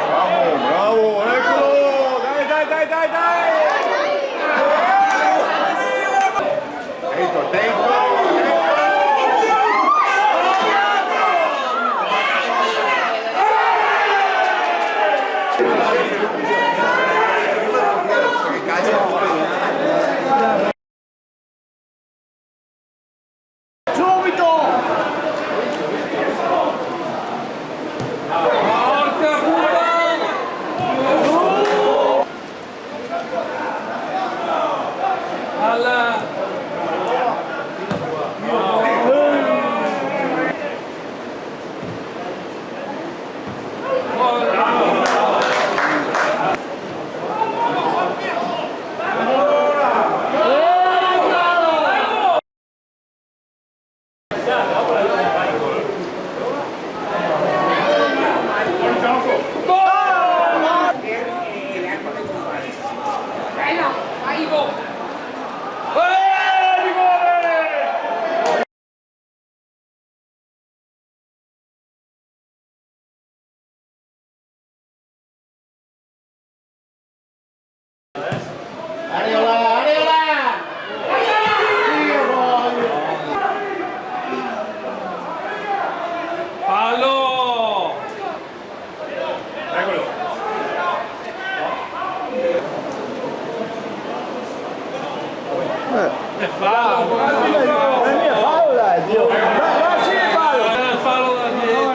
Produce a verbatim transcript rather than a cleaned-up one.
Bravo, bravo, ecolo! Dai, dai, dai, dai, dai! Dentro, dentro, dentro! Subito! Porca puta! Alla... Areola, Areola! Fallo! Ecolo. Eh. E falo, eh, eh, falo, dai, Dio. Ma, ma sì, falo. Eh, falo da dietro.